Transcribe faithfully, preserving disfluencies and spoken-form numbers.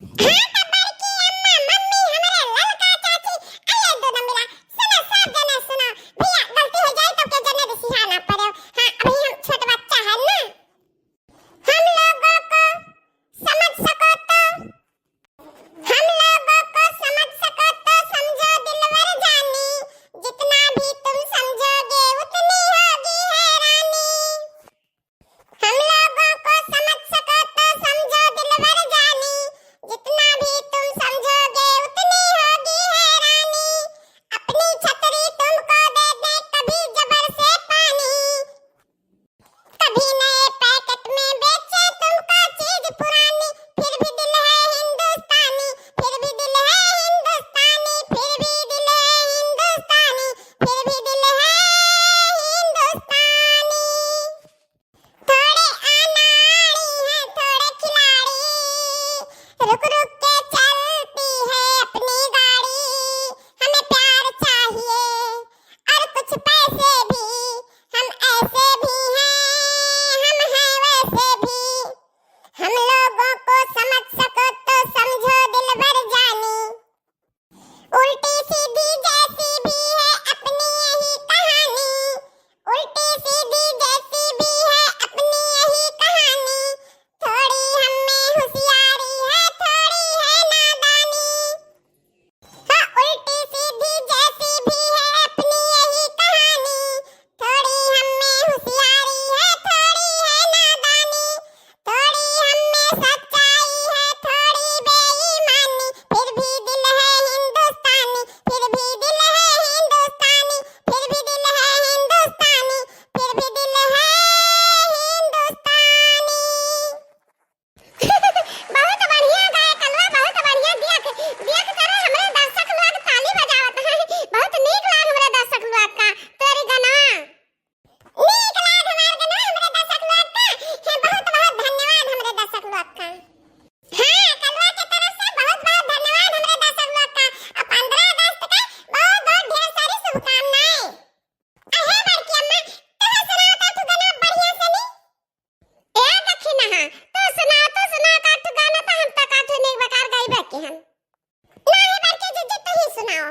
हाँ, त बड़की अम्मा, मम्मी, हमरे ललका चाची, अरे दो दम मिला, सुनो, सब जने सुनो। भैया, गलती हो जाए तो के जने भी सिहा ना पड़े। हाँ, अभी हम छोट बच्चा है ना। हम लोगों को समझ सको तो, हम लोगों को समझ सको तो समझो दिलबर जानी, जितना भी तुम समझोगे उतनी होगी हैरानी। हम लोगों को समझ सको तो समझो दिलबर जानी, जितना भी तुम समझोगे उतनी होगी हैरानी। अपनी छतरी तुमको दे दे कभी जबर से पानी, कभी नए पैकेट में बेचे तुमको चीज पुरानी, फिर भी दिल है हिंदुस्तानी, फिर भी दिल है हिंदुस्तानी, फिर भी दिल है हिंदुस्तानी, फिर भी दिल है हिंदुस्तानी। थोड़े अनाड़ी हैं, थोड़े खिलाड़ी, रुक रुक के चलती है अपनी गाड़ी। हमें प्यार चाहिए और कुछ पैसे भी, हम ऐसे भी हैं, हम हैं वैसे भी। हम लोगों को समझ सको तो समझो दिलबर जानी। उल्टी सीधी जैसी भी है अपनी यही कहानी, उल्टी सीधी जैसी भी है अपनी यही कहानी। थोड़ी हम में होशियारी है, थोड़ी है नादानी। हाँ, उल्टी सीधी जैसी भी है अपनी यही कहानी, थोड़ी हम में होशियारी है, थोड़ी है नादानी, थोड़ी हम में सच्चाई है, थोड़ी बेईमानी, फिर भी दिल है हिंदुस्तानी, फिर भी दिल है हिंदुस्तानी, फिर भी दिल है हिंदुस्तानी, फिर भी दिल है हिंदुस्तानी। बहुत बढ़िया गाए कलवा, बहुत बढ़िया। दिया के, दिया के तरह हमरे दर्शक लोग ताली बजावत हैं। बहुत नीक लाग हमरे दर्शक लोग का तोरी गनवा। नीक लाग हमार गनवा हमरे दर्शक लोग का। हे, बहुत बहुत धन्यवाद हमरे दर्शक लोग का। हाँ, कलवा के तरफ से बहुत बहुत धन्यवाद हमरे दर्शक लोग का। अब पन्द्रह अगस्त के बहुत बहुत ढेर सारी शुभकामनाएं। अहे बड़की अम्मा, तू सुनाओ तो तू गनवा बढ़िया से नी। ए दखिनहा, तू सुनाओ, तू सुनाओ का तू गाना तो हम तो का तू नीक बेकार गइबे के हन। ना हे बड़की जीजी, तू ही सुनाओ।